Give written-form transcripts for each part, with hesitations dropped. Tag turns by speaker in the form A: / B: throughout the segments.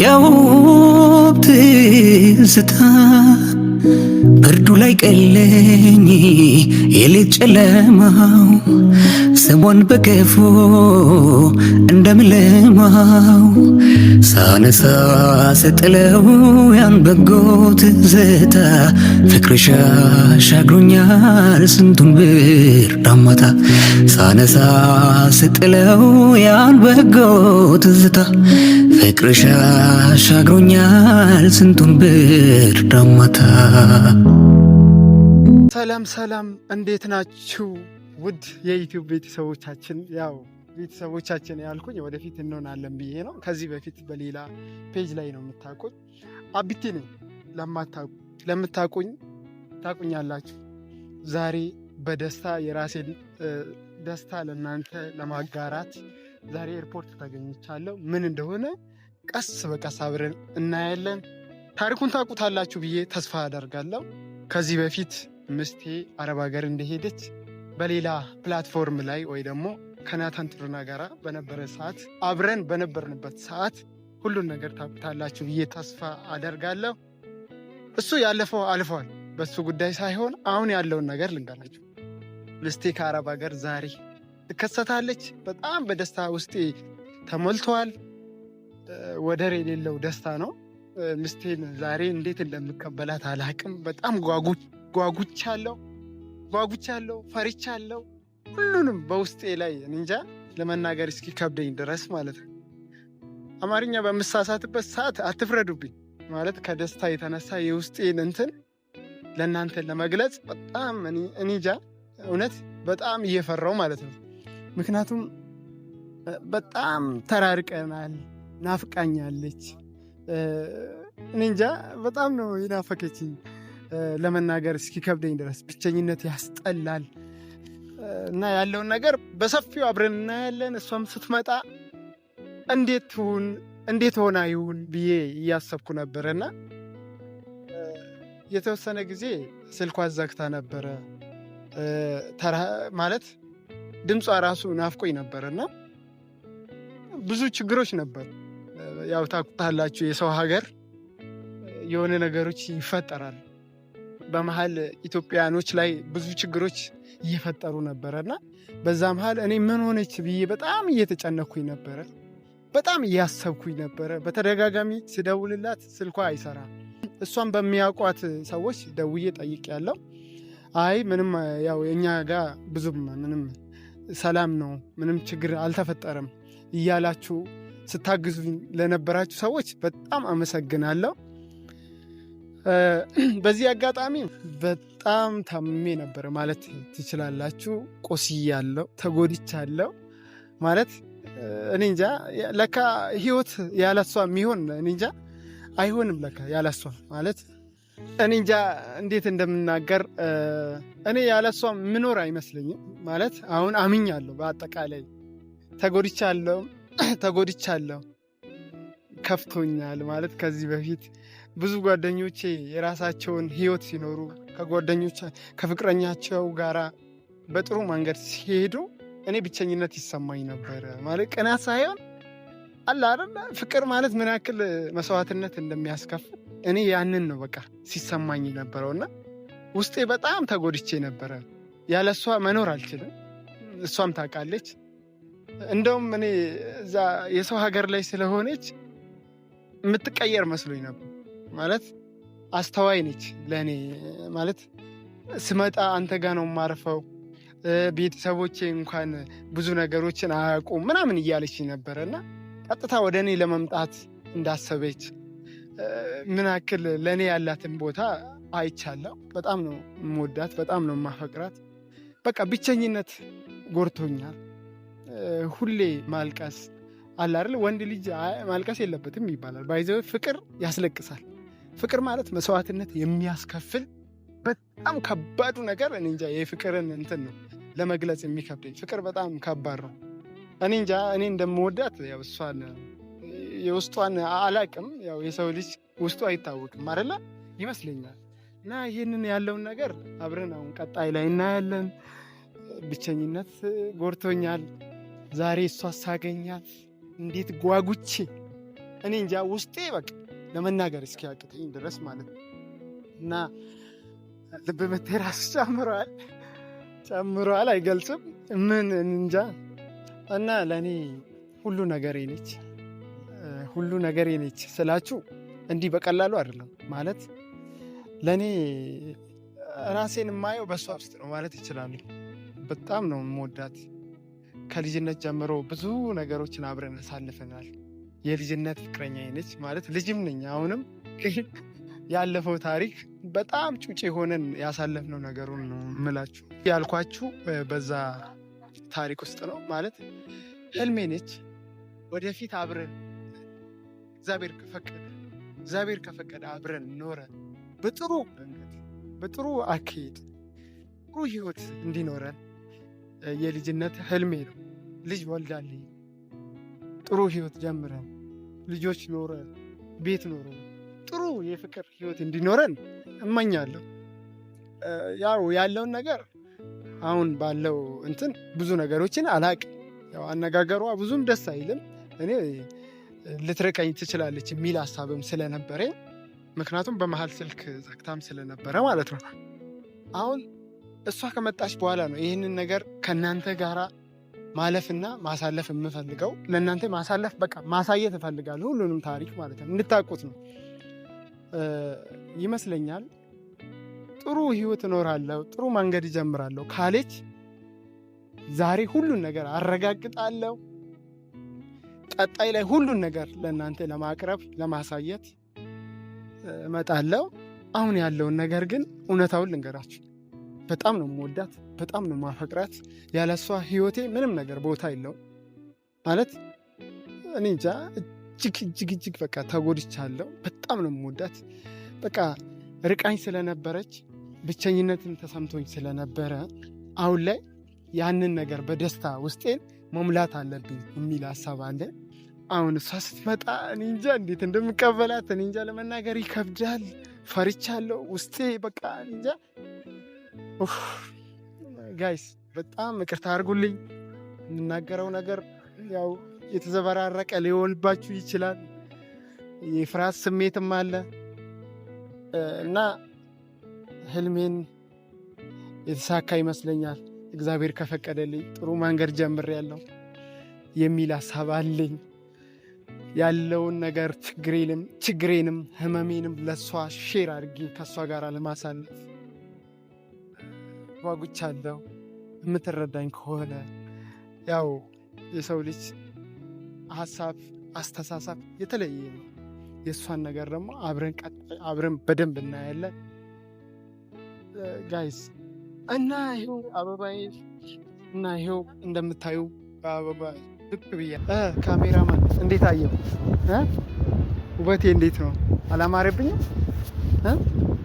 A: የውብ ትዝታ ብርዱ ላይ ቀለኝ የሌት ጨለማው ስሟን በገፎ እንደምለማው ሳነሳ ስጥለው ያን በጎ ትዝታ ፍቅርሽ አሻግሮኛል ስንቱን ብርድ አማታ ሳነሳ ስጥለው ያን በጎ ትዝታ ፍቅርሽ አሻግሮኛል ስንቱን ብርድ አማታ።
B: ሰላም ሰላም፣ እንዴት ናችሁ? ውድ የዩቲዩብ ቤተሰቦቻችን፣ ያው ቤተሰቦቻችን ያልኩኝ ወደፊት እንሆናለን ብዬ ነው። ከዚህ በፊት በሌላ page ላይ ነው የምታውቁኝ። አቢቲ ነኝ። ለምታውቁኝ ታውቁኛላችሁ። ዛሬ በደስታ የራሴን ደስታ ለእናንተ ለማጋራት ዛሬ ኤርፖርት ተገኝቻለሁ። ምን እንደሆነ ቀስ በቀስ አብረን እናያለን። ታሪኩን ታውቁታላችሁ ብዬ ተስፋ አደርጋለሁ። ከዚህ በፊት ምስቴ አረብ ሀገር እንደሄደች በሌላ platform ላይ ወይ ደግሞ ከናታን ጥሩነህ ጋራ በነበረ ሰዓት አብረን በነበርንበት ሰዓት ሁሉን ነገር ታውቁታላችሁ ብዬ ተስፋ አደርጋለሁ። እሱ ያለፈው አልፏል። በሱ ጉዳይ ሳይሆን አሁን ያለውን ነገር ልንገራችሁ። ምስቴ ከአረብ ሀገር ዛሬ ትከሰታለች። በጣም በደስታ ውስጤ ተሞልተዋል። ወደር የሌለው ደስታ ነው። ምስቴን ዛሬ እንዴት እንደምቀበላት አላቅም። በጣም ጓጉቻለሁ ጓጉቻለሁ፣ ፈርቻለሁ። ሁሉንም በውስጤ ላይ እንጃ ለመናገር እስኪከብደኝ ድረስ ማለት ነው። አማርኛ በምሳሳትበት ሰዓት አትፍረዱብኝ። ማለት ከደስታ የተነሳ የውስጤን እንትን ለእናንተ ለመግለጽ በጣም እኔ እንጃ እውነት በጣም እየፈራው ማለት ነው። ምክንያቱም በጣም ተራርቀናል፣ ናፍቃኛለች። እኔ እንጃ በጣም ነው የናፈቀችኝ ለመናገር እስኪከብደኝ ድረስ። ብቸኝነት ያስጠላል እና ያለውን ነገር በሰፊው አብረን እናያለን። እሷም ስትመጣ እንዴት ትሁን እንዴት ሆና ይሁን ብዬ እያሰብኩ ነበረና የተወሰነ ጊዜ ስልኳ ዘግታ ነበረ። ማለት ድምጿ ራሱ ናፍቆኝ ነበረና ብዙ ችግሮች ነበሩ። ያው ታውቁታላችሁ፣ የሰው ሀገር የሆነ ነገሮች ይፈጠራል። በመሀል ኢትዮጵያኖች ላይ ብዙ ችግሮች እየፈጠሩ ነበረ እና በዛ መሀል እኔ ምን ሆነች ብዬ በጣም እየተጨነኩኝ ነበረ። በጣም እያሰብኩኝ ነበረ። በተደጋጋሚ ስደውልላት ስልኳ አይሰራም። እሷን በሚያውቋት ሰዎች ደውዬ ጠይቄያለሁ። አይ ምንም ያው የእኛ ጋር ብዙም ምንም ሰላም ነው፣ ምንም ችግር አልተፈጠረም እያላችሁ ስታግዙኝ ለነበራችሁ ሰዎች በጣም አመሰግናለሁ። በዚህ አጋጣሚ በጣም ታምሜ ነበር ማለት ትችላላችሁ። ቆስያለሁ፣ ተጎድቻለሁ ማለት እኔ እንጃ። ለካ ህይወት ያለሷ የሚሆን እኔ እንጃ አይሆንም። ለካ ያለሷ ማለት እኔ እንጃ እንዴት እንደምናገር። እኔ ያለሷ ምኖር አይመስለኝም። ማለት አሁን አምኛለሁ። በአጠቃላይ ተጎድቻለሁ ተጎድቻለሁ፣ ከፍቶኛል። ማለት ከዚህ በፊት ብዙ ጓደኞቼ የራሳቸውን ህይወት ሲኖሩ ከጓደኞች ከፍቅረኛቸው ጋራ በጥሩ መንገድ ሲሄዱ እኔ ብቸኝነት ይሰማኝ ነበረ። ማለት ቅናት ሳይሆን አለ አይደለ ፍቅር ማለት ምን ያክል መስዋዕትነት እንደሚያስከፍል እኔ ያንን ነው በቃ ሲሰማኝ ነበረው እና ውስጤ በጣም ተጎድቼ ነበረ። ያለ እሷ መኖር አልችልም። እሷም ታውቃለች። እንደውም እኔ እዛ የሰው ሀገር ላይ ስለሆነች የምትቀየር መስሎኝ ነበር። ማለት አስተዋይ ነች ለእኔ። ማለት ስመጣ አንተ ጋ ነው የማርፈው፣ ቤተሰቦቼ እንኳን ብዙ ነገሮችን አያውቁም ምናምን እያለች ነበረ እና ቀጥታ ወደ እኔ ለመምጣት እንዳሰበች ምን ያክል ለእኔ ያላትን ቦታ አይቻለሁ። በጣም ነው የምወዳት፣ በጣም ነው የማፈቅራት። በቃ ብቸኝነት ጎድቶኛል። ሁሌ ማልቀስ አለ አይደል? ወንድ ልጅ ማልቀስ የለበትም ይባላል። By the way ፍቅር ያስለቅሳል። ፍቅር ማለት መስዋዕትነት የሚያስከፍል በጣም ከባዱ ነገር። እኔ እንጃ የፍቅርን እንትን ነው ለመግለጽ የሚከብደኝ። ፍቅር በጣም ከባድ ነው። እኔ እንጃ እኔ እንደምወዳት ያው እሷን የውስጧን አላቅም። ያው የሰው ልጅ ውስጡ አይታወቅም አይደለ ይመስለኛል። እና ይህንን ያለውን ነገር አብረን አሁን ቀጣይ ላይ እናያለን። ብቸኝነት ጎድቶኛል። ዛሬ እሷ ሳገኛት እንዴት ጓጉቼ እኔ እንጃ ውስጤ በቃ ለመናገር እስኪያቅተኝ ድረስ ማለት ነው። እና ልብ ምቴ ራሱ ጨምረዋል ጨምረዋል፣ አይገልጽም። ምን እንጃ። እና ለእኔ ሁሉ ነገሬ ነች፣ ሁሉ ነገሬ ነች ስላችሁ እንዲህ በቀላሉ አይደለም። ማለት ለእኔ ራሴን የማየው በእሷ ውስጥ ነው ማለት ይችላሉ። በጣም ነው የምወዳት። ከልጅነት ጀምሮ ብዙ ነገሮችን አብረን አሳልፈናል። የልጅነት ፍቅረኛ ነች ማለት ልጅም ነኝ አሁንም፣ ያለፈው ታሪክ በጣም ጩጬ ሆነን ያሳለፍነው ነገሩን ነው የምላችሁ ያልኳችሁ በዛ ታሪክ ውስጥ ነው። ማለት ህልሜ ነች። ወደፊት አብረን እግዚአብሔር ከፈቀደ አብረን ኖረን በጥሩ መንገድ፣ በጥሩ አካሄድ፣ ጥሩ ህይወት እንዲኖረን የልጅነት ህልሜ ነው። ልጅ ወልዳልኝ ጥሩ ህይወት ጀምረን፣ ልጆች ኖረን፣ ቤት ኖረን፣ ጥሩ የፍቅር ህይወት እንዲኖረን እመኛለሁ። ያው ያለውን ነገር አሁን ባለው እንትን ብዙ ነገሮችን አላቅም። ያው አነጋገሯ ብዙም ደስ አይልም። እኔ ልትርቀኝ ትችላለች የሚል ሀሳብም ስለነበረኝ፣ ምክንያቱም በመሀል ስልክ ዘግታም ስለነበረ ማለት ነው። አሁን እሷ ከመጣች በኋላ ነው ይህንን ነገር ከእናንተ ጋራ ማለፍና ማሳለፍ የምፈልገው። ለእናንተ ማሳለፍ፣ በቃ ማሳየት እፈልጋለሁ። ሁሉንም ታሪክ ማለት ነው፣ እንድታውቁት ነው ይመስለኛል። ጥሩ ህይወት እኖራለሁ፣ ጥሩ መንገድ እጀምራለሁ ካለች ዛሬ ሁሉን ነገር አረጋግጣለሁ። ቀጣይ ላይ ሁሉን ነገር ለእናንተ ለማቅረብ፣ ለማሳየት እመጣለሁ። አሁን ያለውን ነገር ግን እውነታውን ልንገራችሁ። በጣም ነው የምወዳት፣ በጣም ነው የማፈቅራት። ያለሷ ህይወቴ ምንም ነገር ቦታ የለውም። ማለት እኔ እንጃ፣ እጅግ እጅግ እጅግ በቃ ተጎድቻለሁ። በጣም ነው የምወዳት። በቃ ርቃኝ ስለነበረች፣ ብቸኝነትን ተሰምቶኝ ስለነበረ አሁን ላይ ያንን ነገር በደስታ ውስጤን መሙላት አለብኝ የሚል ሀሳብ አለ። አሁን እሷ ስትመጣ እኔ እንጃ እንዴት እንደምቀበላት፣ እኔ እንጃ፣ ለመናገር ይከብዳል። ፈርቻለሁ። ውስጤ በቃ እኔ እንጃ። Guys፣ በጣም ይቅርታ አድርጉልኝ። የምናገረው ነገር ያው የተዘበራረቀ ሊሆንባችሁ ይችላል። የፍርሃት ስሜትም አለ እና ህልሜን የተሳካ ይመስለኛል። እግዚአብሔር ከፈቀደልኝ ጥሩ መንገድ ጀምሬያለሁ የሚል ሀሳብ አለኝ። ያለውን ነገር ችግሬንም ህመሜንም ለእሷ share አድርጌ ከእሷ ጋር ለማሳለፍ ጓጉቻለሁ። የምትረዳኝ ከሆነ፣ ያው የሰው ልጅ ሀሳብ፣ አስተሳሰብ የተለየ ነው። የእሷን ነገር ደግሞ አብረን በደንብ እናያለን guys። እና ይኸው አበባዬ፣ እና ይኸው እንደምታዩ በአበባ ብቅ ብያ። ካሜራማን፣ እንዴት አየው? ውበቴ እንዴት ነው? አላማረብኝም?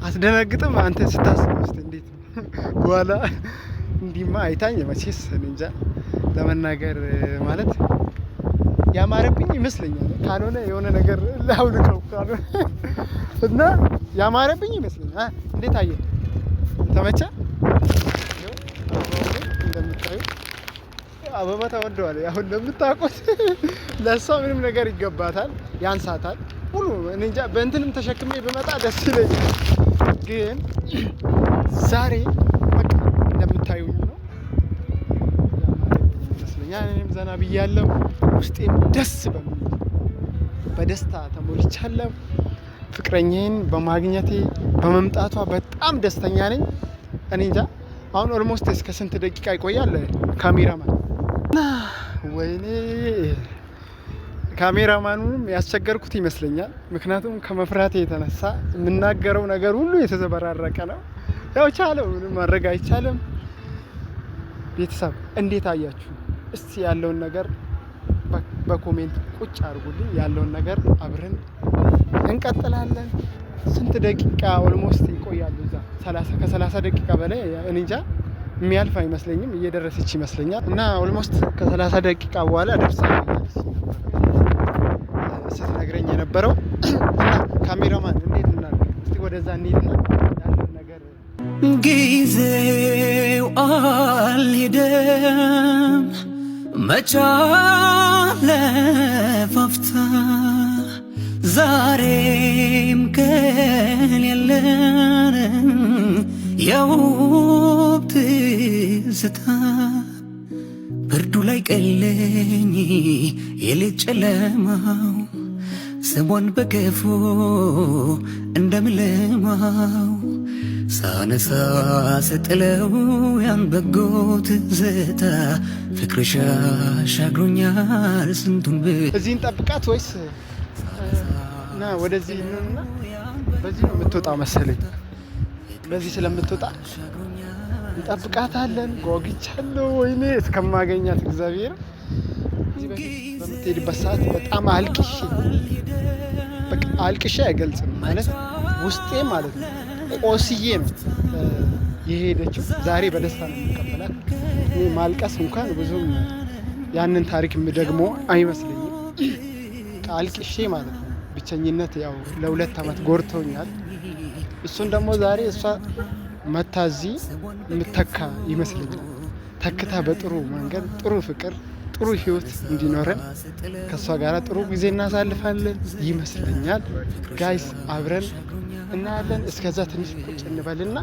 B: አስደነግጥም? አንተ ስታስብ ውስጥ እንዴት ነው? በኋላ እንዲማ አይታኝ መቼስ እንጃ፣ ለመናገር ማለት ያማረብኝ ይመስለኛል። ካልሆነ የሆነ ነገር ላውልቀው ካልሆነ። እና ያማረብኝ ይመስለኛል። እንዴት አየህ? ተመቸ? እንደምታዩ አበባ ተወደዋል። ያው እንደምታውቁት ለእሷ ምንም ነገር ይገባታል፣ ያንሳታል። ሙሉ እኔ እንጃ፣ በእንትንም ተሸክሜ ብመጣ ደስ ይለኛል። ግን ዛሬ በቃ እንደምታዩኝ ነው ይመስለኛል። እኔም ዘና ብያለሁ። ውስጤም ደስ በሚል በደስታ ተሞልቻለሁ። ፍቅረኛዬን በማግኘቴ፣ በመምጣቷ በጣም ደስተኛ ነኝ። እኔ እንጃ አሁን almost እስከ ስንት ደቂቃ ይቆያል ካሜራማን? ወይኔ፣ ካሜራማኑንም ያስቸገርኩት ይመስለኛል። ምክንያቱም ከመፍራቴ የተነሳ የምናገረው ነገር ሁሉ የተዘበራረቀ ነው። ያው ቻለው፣ ምንም ማድረግ አይቻልም። ቤተሰብ፣ እንዴት አያችሁ? እስቲ ያለውን ነገር በ comment ቁጭ አድርጉልኝ። ያለውን ነገር አብረን እንቀጥላለን። ስንት ደቂቃ almost ይቆያሉ እዛ? ከ30 ደቂቃ በላይ እኔ እንጃ የሚያልፍ አይመስለኝም። እየደረሰች ይመስለኛል እና almost ከ30 ደቂቃ በኋላ ደርሳለች ስትነግረኝ የነበረው። እና ካሜራማን፣ እንዴት እናድርግ? እስቲ ወደዛ እንሂድና ያለውን ነገር
A: ጊዜው አልሄደም፣ መቻለፍ አፍታ። ዛሬም ቀን የለን የውብ ትዝታ ብርዱ ላይ ቀለኝ የሌት ጨለማው ስሟን በገፎ እንደምለማው ሳነሳ ስጥለው ያን በጎ ትዝታ ፍቅርሽ አሻግሮኛል ስንቱን።
B: እዚህ እንጠብቃት ወይስ ና ወደዚህ እንሆንና በዚህ ነው የምትወጣ መሰለኝ። በዚህ ስለምትወጣ እንጠብቃታለን። ጓጉቻለሁ፣ ወይኔ እስከማገኛት እግዚአብሔር። በምትሄድበት ሰዓት በጣም አልቅሼ፣ በቃ አልቅሼ አይገልጽም ማለት ውስጤ ማለት ነው፣ ቆስዬ ነው የሄደችው። ዛሬ በደስታ ነው የምቀበላት። እኔ ማልቀስ እንኳን ብዙም ያንን ታሪክ ደግሞ አይመስለኝም። አልቅሼ ማለት ነው። ብቸኝነት ያው ለ2 ዓመት ጎድቶኛል። እሱን ደግሞ ዛሬ እሷ መታ እዚህ የምተካ ይመስለኛል። ተክታ በጥሩ መንገድ ጥሩ ፍቅር፣ ጥሩ ህይወት እንዲኖረን ከእሷ ጋር ጥሩ ጊዜ እናሳልፋለን ይመስለኛል። Guys፣ አብረን እናያለን። እስከዛ ትንሽ ቁጭ እንበልና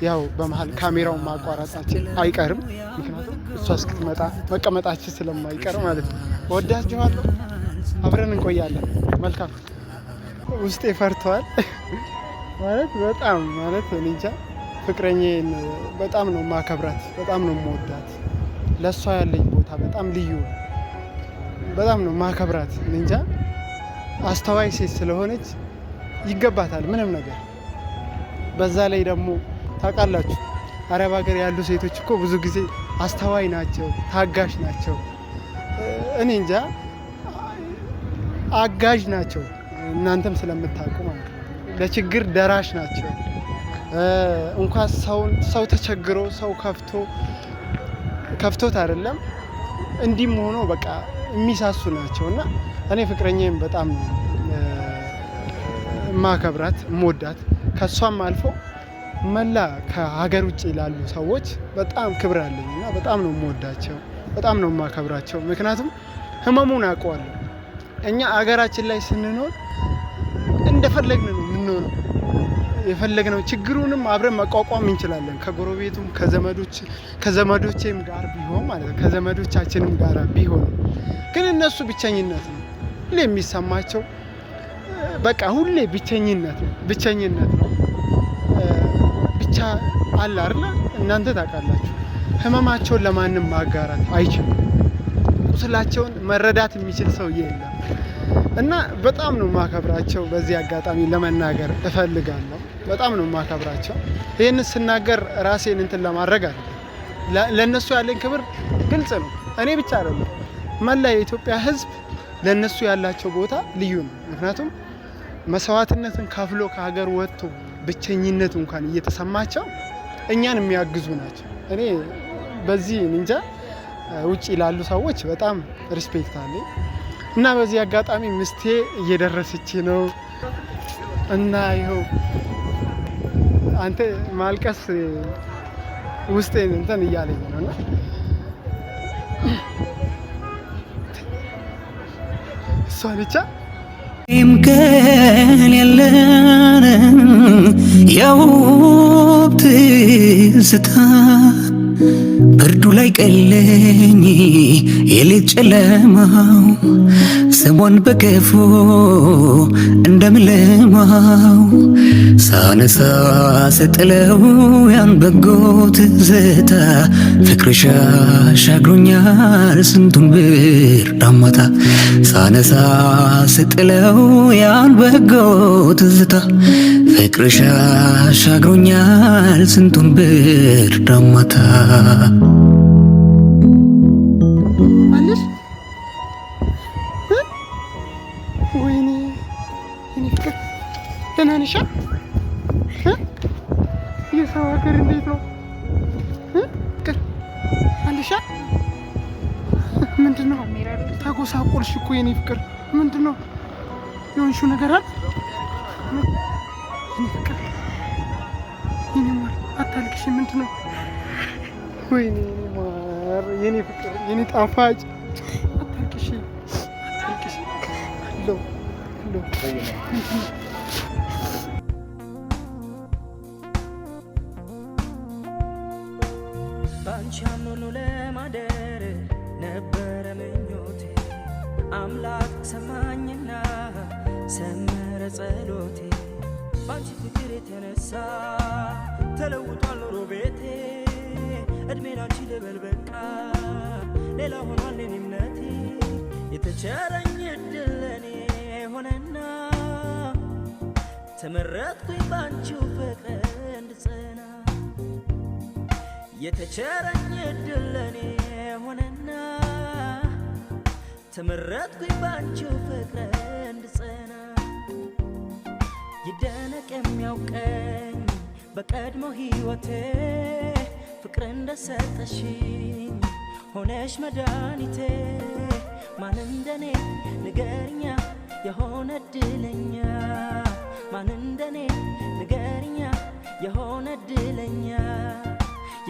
B: ያው በመሀል ካሜራውን ማቋረጣችን አይቀርም። ምክንያቱም እሷ እስክትመጣ መቀመጣችን ስለማይቀር ማለት ነው። ወዳችኋለሁ። አብረን እንቆያለን። መልካም። ውስጤ ፈርተዋል ማለት በጣም ማለት እኔ እንጃ። ፍቅረኛዬን በጣም ነው ማከብራት፣ በጣም ነው የምወዳት። ለእሷ ያለኝ ቦታ በጣም ልዩ ነው። በጣም ነው ማከብራት። እኔ እንጃ፣ አስተዋይ ሴት ስለሆነች ይገባታል ምንም ነገር። በዛ ላይ ደግሞ ታውቃላችሁ አረብ ሀገር ያሉ ሴቶች እኮ ብዙ ጊዜ አስተዋይ ናቸው፣ ታጋሽ ናቸው። እኔ እንጃ፣ አጋዥ ናቸው። እናንተም ስለምታውቁ ማለት ነው። ለችግር ደራሽ ናቸው። እንኳን ሰው ተቸግሮ ሰው ከፍቶት አይደለም እንዲህም ሆኖ በቃ የሚሳሱ ናቸው። እና እኔ ፍቅረኛዬን በጣም ነው የማከብራት፣ የምወዳት። ከእሷም አልፎ መላ ከሀገር ውጭ ላሉ ሰዎች በጣም ክብር አለኝ እና በጣም ነው የምወዳቸው፣ በጣም ነው የማከብራቸው። ምክንያቱም ህመሙን አውቀዋለሁ። እኛ አገራችን ላይ ስንኖር እንደፈለግን ነው የምንሆነው። የፈለግነው ችግሩንም አብረን መቋቋም እንችላለን። ከጎረቤቱም ከዘመዶቼም ጋር ቢሆን ማለት ነው፣ ከዘመዶቻችንም ጋር ቢሆን። ግን እነሱ ብቸኝነት ነው ሁሌ የሚሰማቸው። በቃ ሁሌ ብቸኝነት ነው፣ ብቸኝነት ነው። ብቻ አለ አይደለ? እናንተ ታውቃላችሁ። ህመማቸውን ለማንም ማጋራት አይችሉም። ቁስላቸውን መረዳት የሚችል ሰው የለም። እና በጣም ነው የማከብራቸው። በዚህ አጋጣሚ ለመናገር እፈልጋለሁ። በጣም ነው የማከብራቸው። ይህንን ስናገር ራሴን እንትን ለማድረግ አይደለም። ለእነሱ ያለኝ ክብር ግልጽ ነው። እኔ ብቻ አይደለም፣ መላ የኢትዮጵያ ሕዝብ ለእነሱ ያላቸው ቦታ ልዩ ነው። ምክንያቱም መስዋዕትነትን ከፍሎ ከሀገር ወጥቶ ብቸኝነት እንኳን እየተሰማቸው እኛን የሚያግዙ ናቸው። እኔ በዚህ እንጃ ውጭ ላሉ ሰዎች በጣም respect አለኝ። እና በዚህ አጋጣሚ ሚስቴ እየደረሰች ነው እና ይኸው አንተ ማልቀስ ውስጤን እንትን እያለኝ ነው እና እሷ ብቻ
A: ቀን የለን የውብ ትዝታ ብርዱ ላይ ቀለኝ የሌት ጨለማው ስሟን በገፎ እንደምለማው ሳነሳ ስጥለው ያን በጎ ትዝታ ፍቅርሽ አሻግሮኛል ስንቱን ብርድ አማታ ሳነሳ ስጥለው ያን በጎ ትዝታ ፍቅርሽ አሻግሮኛል ስንቱን ብርድ አማታ።
B: አለሽ? ወይኔ የኔ ፍቅር፣ ደህና ነሽ? የሰው ሀገር እንዴት ነው? ፍቅር አለሽ? ምንድን ነው ተጎሳቆልሽ እኮ የኔ ፍቅር። ምንድን ነው የሆንሽው ነገር አለ? የኔ ፍቅር፣ የኔ ማር፣ አታልቅሽ። ምንድን ነው? ወይኔ የኔ ማር፣ የኔ ፍቅር፣ የኔ ጣፋጭ፣ አታልቅሽ፣ አታልቅሽ። አለው
A: ባንቺ አምኖ ለማደር ነበረ ምኞቴ፣ አምላክ ሰማኝና ሰመረ ጸሎቴ። ባንቺ ፍቅር የተነሳ ተለውጧል ኑሮ ቤቴ። እድሜ ላንቺ ልበል በቃ፣ ሌላ ሆኗል የኔ እምነቴ። የተቸረኝ እድል ለኔ ሆነና ተመረጥኩኝ ባንቺው ፍቅር እንድጸና። የተቸረኝ እድል ለኔ ሆነና ተመረጥኩኝ ባንቺው ፍቅር እንድጸና። ይደነቅ የሚያውቀኝ በቀድሞ ሕይወቴ፣ ፍቅር እንደሰጠሽኝ ሆነሽ መድኃኒቴ። ማን እንደኔ ንገርኛ የሆነ እድለኛ? ማን እንደኔ ንገርኛ የሆነ እድለኛ?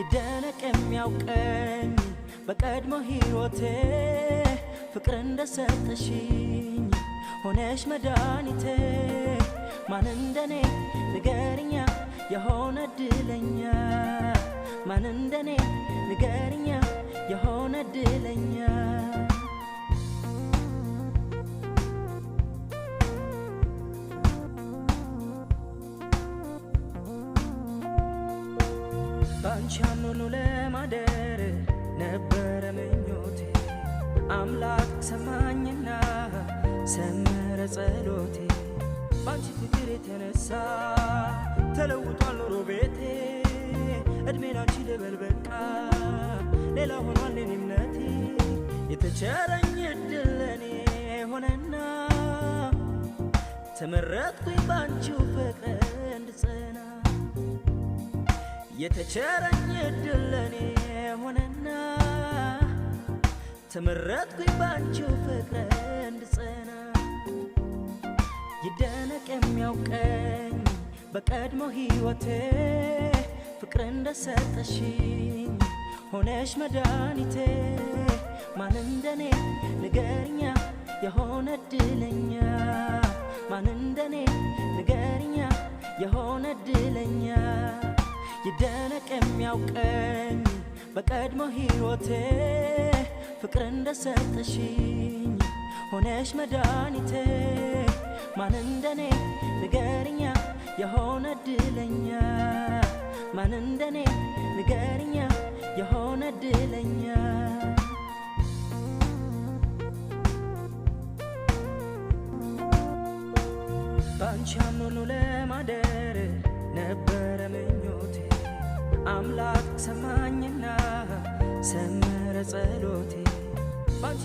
A: ይደነቅ የሚያውቀኝ በቀድሞ ሕይወቴ፣ ፍቅር እንደሰጠሽኝ ሆነሽ መድኃኒቴ። ማን እንደኔ ንገርኛ የሆነ እድለኛ? ማን እንደኔ ንገርኛ የሆነ እድለኛ? ባንቺ አምኖ ለማደር ነበረ ምኞቴ፣ አምላክ ሰማኝና ሰመረ ጸሎቴ። ባንቺ ፍቅር የተነሳ ተለውጧል ኑሮ ቤቴ። እድሜ ላንቺ ልበል በቃ፣ ሌላ ሆኗል የኔ እምነቴ። የተቸረኝ እድል ለኔ ሆነና ተመረጥኩኝ ባንቺው ፍቅር እንድጸና። የተቸረኝ እድል ለኔ ሆነና ተመረጥኩኝ ባንቺው ፍቅር እንድጸና። ይደነቅ የሚያውቀኝ በቀድሞ ሕይወቴ፣ ፍቅር እንደሰጠሽኝ ሆነሽ መድኃኒቴ። ማን እንደኔ ንገርኛ የሆነ እድለኛ? ማን እንደኔ ንገርኛ የሆነ እድለኛ? ይደነቅ የሚያውቀኝ በቀድሞ ሕይወቴ፣ ፍቅር እንደሰጠሽኝ ሆነሽ መድኃኒቴ። ማን እንደኔ ንገርኛ የሆነ እድለኛ? ማን እንደኔ ንገርኛ የሆነ እድለኛ? ባንቺ አምኖ ለማደር ነበረ ምኞቴ፣ አምላክ ሰማኝና ሰመረ ጸሎቴ። ባንቺ